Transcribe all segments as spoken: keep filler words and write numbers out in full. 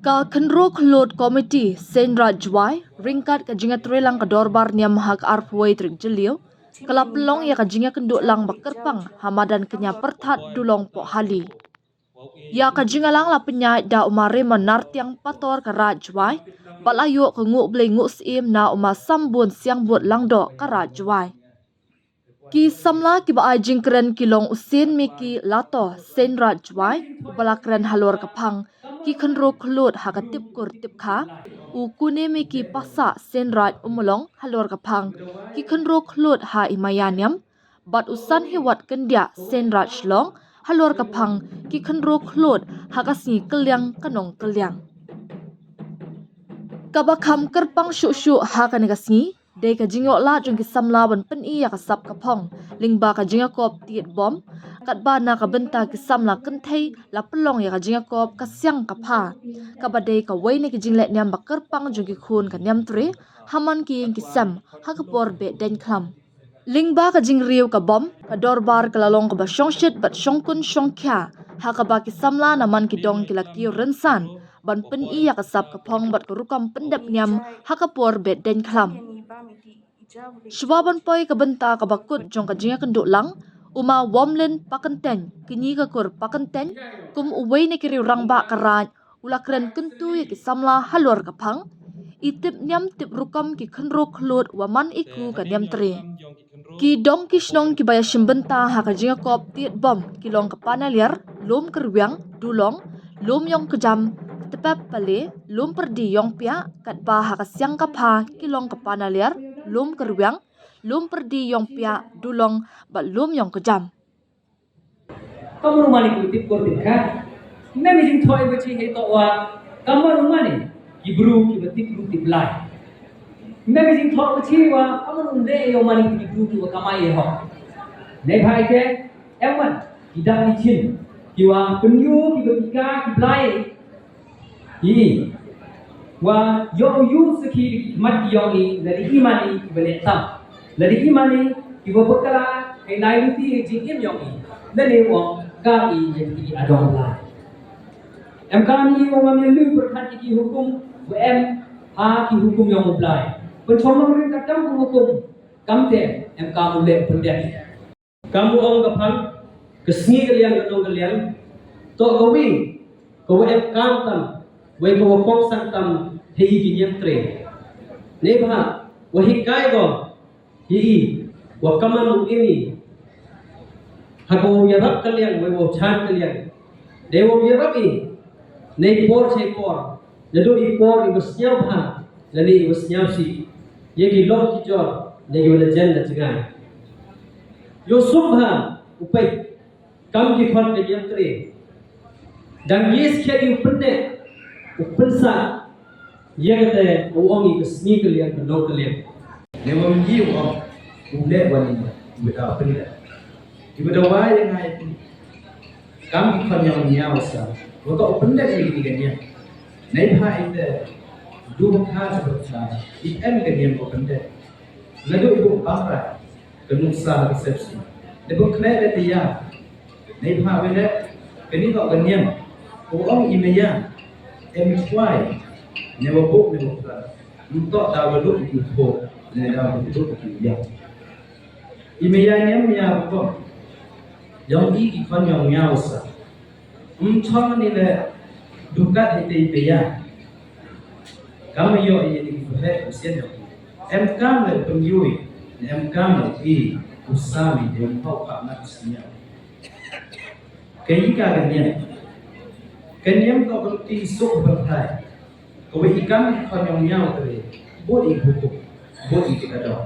Ka Khynroo Khyllood Committee Seiñraij Jowai ryngkat ka jingïatreilang ka Dorbar Niam ha ka arphew wei tarik Jylliew ka la pynlong ïa ka jingïakynduh lang ba kyrpang ha madan kñia pyrthat Dulong Pohali. Ïa ka jingïalang la pynïaid da u ma Raymond Nartiang Pator ka Raij Jowai bad la ïoh ka nguh blei nguh syiem na u ma Sambun Siangbud Langdoh ka Raij Jowai. Ki samla kiba ai jingkren ki long u Sien Miki Lato Seiñraij Jowai uba la kren halor ka phang ki khynroo khyllood ha ka Tipkur Tipkha, u Kune Miki Pasa Seiñraij Ummulong halor ka phang ki khynroo khyllood ha i Maya Niam, bad u Sanhiwat Kyndiah Seiñraij Shillong halor ka phang ki khynroo khyllood ha ka sngi kylliang ka nongkylliang. Kaba kham kyrpang shuh shuh ha kane ka sngi dei ka jingïoh lad jong ki samla ban pyni ïa ka sap ka phong lyngba ka jingïakop tied bom, katba na ka bynta ki samla kynthei la pynlong ïa ka jingïakop ka siang ka pha, kaba dei kawei na ki jingleh niam ba kyrpang jong ki khun ka Niamtre ha man ki ïing ki sem ha ka por beh deiñ khlam. Lyngba ka jingriew ka bom, ka dorbar ka la long kaba shongshit bad shongkun shongkhia, ha kaba ki samla na man ki dong ki la kiew rynsan ban pyni ïa ka sap ka phong bad ka rukom pyndep niam ha ka por beh deiñ khlam. Shuwa ban poi ka bynta kaba kut jong ka jingïakynduh lang, u ma Womlin Pakyntein, kñi ka kur Pakyntein, kum uwei na ki riew rangbah ka Raij, u la kren kyntu ïa ki samla halor ka phang i tip niam tip rukom ki khynroo khyllood wa man i ku ka Niamtre. Ki dong ki shnong kiba ïashim bynta ha ka jingïakop tied bom ki long ka Panaliar, Lum Kyrwiang, Dulong, Lum Ïongkjam, Tepep Pale, Lum Pyrdi Ïongpiah, katba ha ka siang ka pha ki long ka Panaliar, Lum Kyrwiang, Lum Pyrdi Ïongpiah, Dulong bad Lum Ïongkjam. Ka mano mane ki tip kor tip kha. Ym dei jingthoh iba chi hei toh wa ka mano mane ki bru kiba tip bru tip Blai. Ym dei jingthoh iba chi wa ka mano ym dei ïa mane ki bru kiba kamai ïa hok. Neibhah ïa ki em wan ki dak ki chin kiwa pynïoh kiba ki ka ki Blai. Ïa i wa ïoh u ïoh sakhi da ki khmat ki ïong i, lada i mane kiba leh tam, lada i mane kiba bakla hei nai luti ïa ka jingim ïong i, lane u ong ka i ïa ki adong Blai. Em kam i ong ngam ïa lui pyrkhat ïa ki hukum ba em ha ki hukum ïong u Blai. Pynshong nongrim ka kam ka hukum, kamte em kam u leh pyndep. Kam u ong ka phang, ka sngi ka liang ka nong ka liang, toh ka wei ka wa em kam tam, wei ka wa kongsan tam hei ki Niamtre. Neibhah wa hikai ko hi i wa kamam u im i ha ka wa ïarap ka liang, wei wa chan ka liang. Dei wa ïarap i nei por chei por, naduh i por i wa sñiaw bha lane i wa sñiaw sih, ïa ki lok ki jor, ne ki wa la jen la jngai. Ïoh suk bha u peit kam ki khon ka Niamtre. Dang ïa skhet ïa u pyndep u pynsah ïa kata u ong i ka sngi ka liang ka nong ka liang. Ne wa ym ïa u ong u leh wa ni u da pyndep. Ki wa da wai ïa ngai kam ki khon ïong nia wa sa wa ka u pyndep ïa kini ka niam. Neibhah ite du ba kha sa ba kha i em ka niam ka pyndep. Naduh i buk bakra ka nuksa ha ka sepsi da buk khleh da tiar. Neibhah wele kani ka ka niam u ong i maya em chwai ne wa buk ne wa kra. Ntok da wa duk i thok ne da wa duk i ïa. I maya niam maya rukom ïong i ki khon ïong nia wa sa. Ym chong ni le dukat hi te i pe ya. Kam ïoh i ni ki phe u sien ïoh. Em kam le pynïoh i, em kam le i u sa mi de ym pau ka na u sien ïoh. Ka i ka ka niam. Ka niam ka bynti suk byntai. Kawei i kam i khon ïong nia u tre. Bot i buku. Bot i kita dong.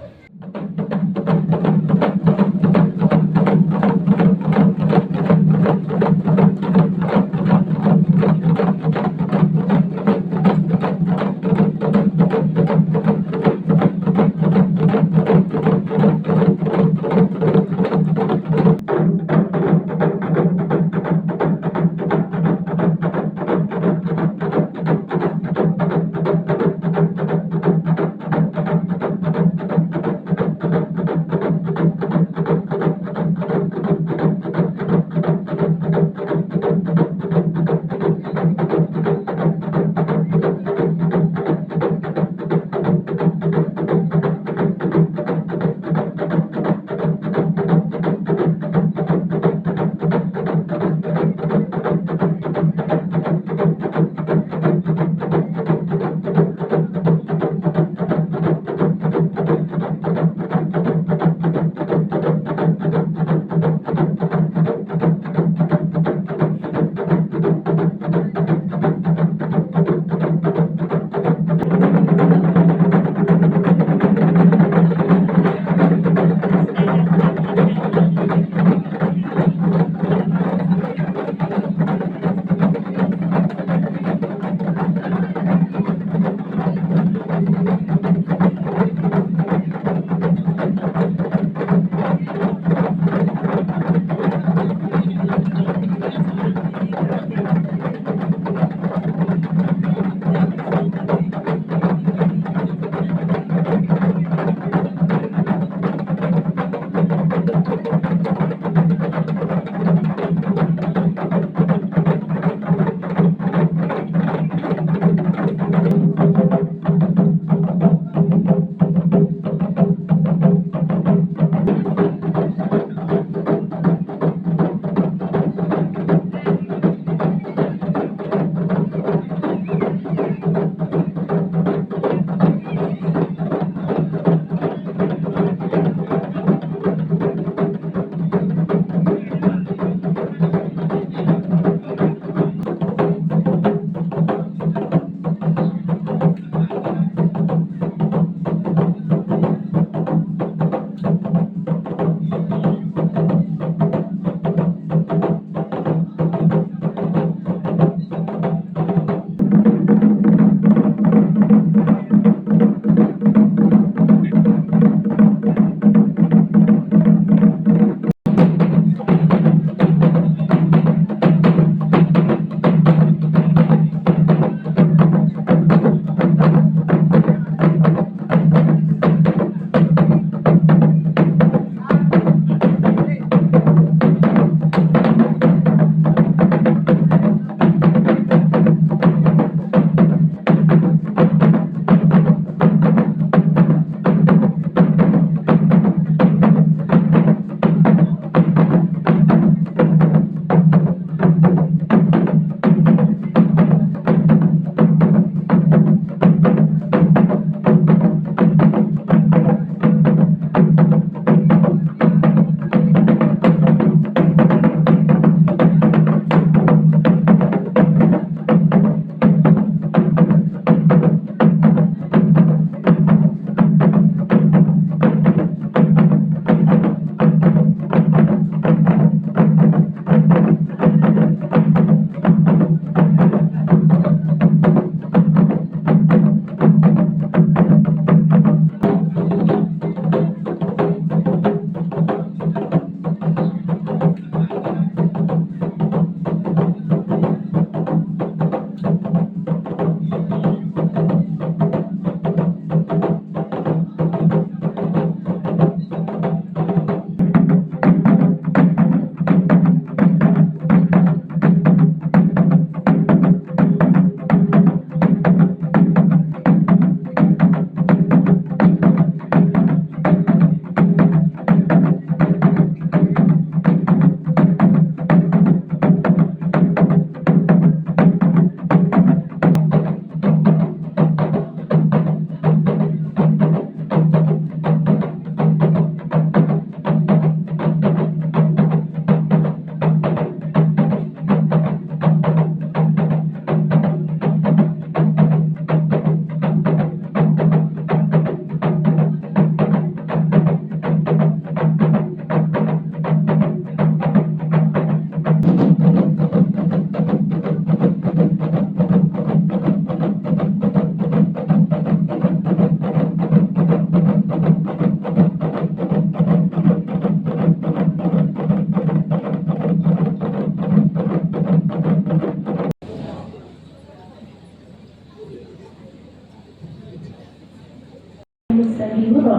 Sa ni ro.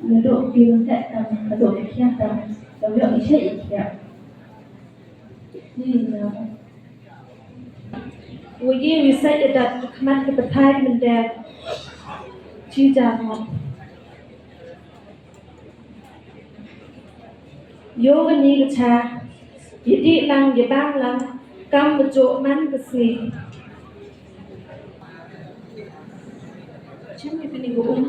Naduh ki lyndet tam, naduh ki khiah tam, naduh i shai i khiah. Ni na. Wi ye wi sa ïa dat khmat ki pathai mynder. Chi jar mo. Ïoh kane ka cha, ïa dih lang, ïa bam lang, kam ba jooh man ka sngi. Chim ïa kane ka um,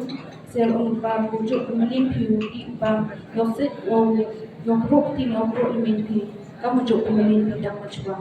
ser um ba, u jooh ka mlien phi u dih u bam, ïoh sit, ïoh, ïoh kruh ti, ïoh kruh ïa mlien phi, kam u jooh ka mlien phi dang ma chwa.